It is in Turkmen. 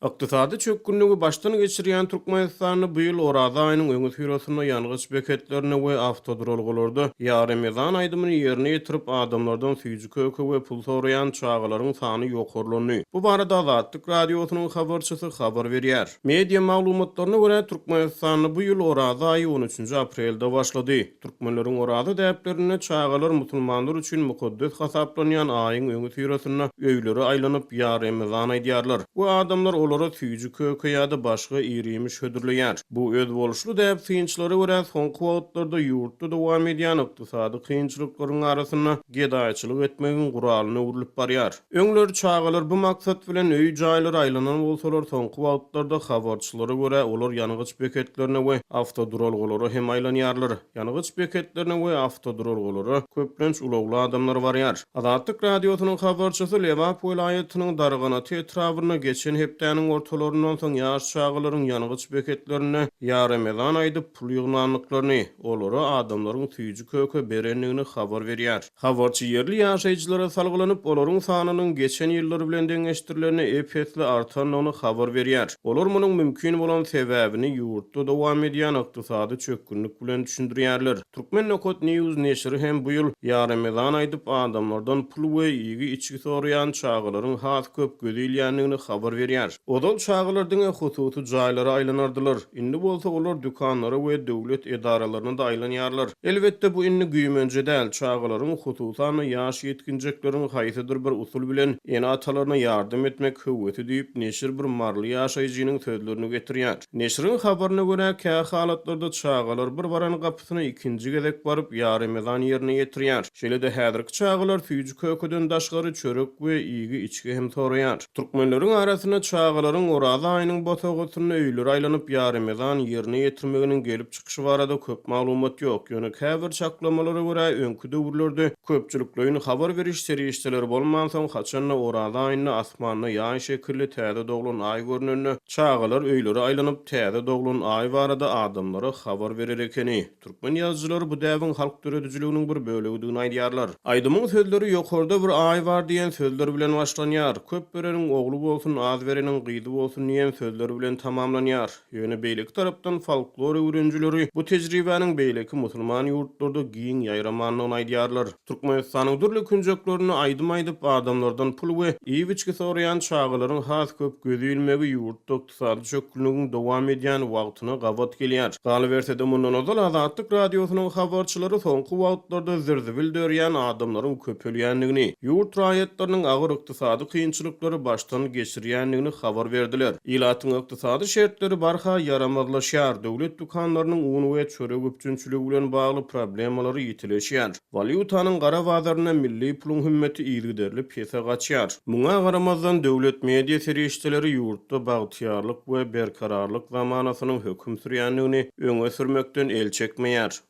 Ykdysady çökgünligi başdan geçirýän Türkmenistanda bu ýyl Oraza aýynyň öňüsyrasynda ýangyç beketlerinde we awtoduralgalarda Ýa Remezan aýdymyny ýerine ýetirip, adamlardan süýji-köke we pul soraýan çagalaryň sany ýokarlandy. Bu barada Azatlyk Radiosynyň habarçysy habar berýär. Media maglumatlaryna görä, Türkmenistanda bu ýyl Oraza aýy on üçünji aprelde başlady. Türkmenleriň oraza däplerinde çagalar musulmanlar üçin mukaddes hasaplanýan aýyň öňüsyrasynda öýlere aýlanyp, Ýa Remezan aýdýarlar we adamlar olara süýji-köke ýa-da başga ir-iýmiş hödürleýär. Bu özboluşly däp synçylara görä soňky wagtlarda ýurtda dowam edýän ykdysady kynçylyklaryň arasynda gedaýçylyk etmegiň guralyna öwrülip barýar. Öňler çagalar bu maksat bilen öý-jaýlara aýlanan bolsalar, soňky wagtlarda habarçylara görä, olar ýangyç beketlerine we awtoduralgalara hem aýlanýarlar. Ýangyç beketlerine we awtoduralgalara köplenç ulagly adamlar barýar. Azatlyk Radiosynyň habarçysy Lebap welaýatynyň Darganata etrabynda geçen hepdäniň ortalaryndan soň ýaş çagalaryň ýangyç beketlerinde Ýa Remezan aýdyp pul ýygnandyklaryny, olara adamlaryň süýji-köke berendigini habar berýär. Habarçy ýerli ýaşaýjylara salgylanyp, olaryň sanynyň geçen ýyllar bilen deňeşdirilende ep-esli artandygyny habar berýär. Olar munuň mümkin bolan sebäbini ýurtda dowam edýän ykdysady çökgünlik bilen düşündirýärler. Turkmen Nokat News neşiri hem bu ýyl Ýaremezan aýdyp, adamlardan pul we iýgi-içgi soraýan çagalaryň has köp göze ilýändigini habar berýär. Ozal çagalar diňe hususy jaýlara aýlanardylar. Indi bolsa olar dükanlara we döwlet edaralaryna-da aýlanýarlar. Elbetde, bu indi güýmenje däl, çagalaryň, hususan-da, ýaş ýetginjekleriň haýsydyr bir usul bilen ene-atalaryna ýardam etmek höwesi diýip, neşir bir maryly ýaşaýjynyň sözlerini getirýär. Neşiriň habaryna görä, kä halatlarda çagalar bir baran gapysyna ikinji gezek baryp, ýaremezan ýerine ýetirýär. Şeýle-de häzirki çagalar süýji-kökeden daşgary çörek we iýgi-içgi hem soraýar. Türkmenleriň arasynda çagalaryň Oraza aýynyň bosagasynda öýlere aýlanyp ýaremezan ýerine ýetirmeginiň gelip çykyşy barada köp maglumat ýok. Ýöne käbir çaklamalara görä, öňki döwürlerde köpçülikleýin habar beriş serişdeleri bolmansoň, haçanda Oraza aýynda asmanda ýaý şekilli täze doglan aý görnende, çagalar öýlere aýlanyp, täze doglan aý barada adamlara habar berer ekeni. Türkmen ýazyjylary bu däbiň halk döredijiliginiň bir bölegidigini aýdýarlar. Aýdymyň sözleri Ýokarda bir aý bar diýen sözler bilen başlanýar. Köp bereniň ogly bolsun, az bereniň gyzy bolsun diýen sözler bilen tamamlanýar. Ýöne beýleki tarapdan folklor öwrenijileri bu tejribäniň beýleki musulman ýurtlarda giň ýaýramandygyny aýdýarlar. Türkmenistanyň dürli künjeklerinde aýdym aýdyp, adamlardan pul we iýip-içgi soraýan çagalaryň has köp göze ilmegi ýurtda ykdysady çökgünligiň dowam edýän wagtyna gabat gelýär. Galyberse-de, mundan ozal Azatlyk Radiosynyň habarçylary soňky wagtlarda zir-zibil dörýän adamlaryň köpelýändigini, ýurt raýatlarynyň agyr ykdysady kynçylyklary başdan geçirýändigini habar berdiler. Ilatyň ykdysady şertleri barha ýaramazlaşýar, döwlet dükanlarynyň un we çörek üpjünçiligi bilen bagly problemalary ýitileşýär. Walýutanyň gara bazarynda milli puluň hümmeti yzygiderli pese gaçýar. Muňa garamazdan, döwlet media serişdeleri ýurtda bagtyýarlyk we berkararlyk zamanasynyň höküm sürýändigini öňe sürmekden el çekmeýär.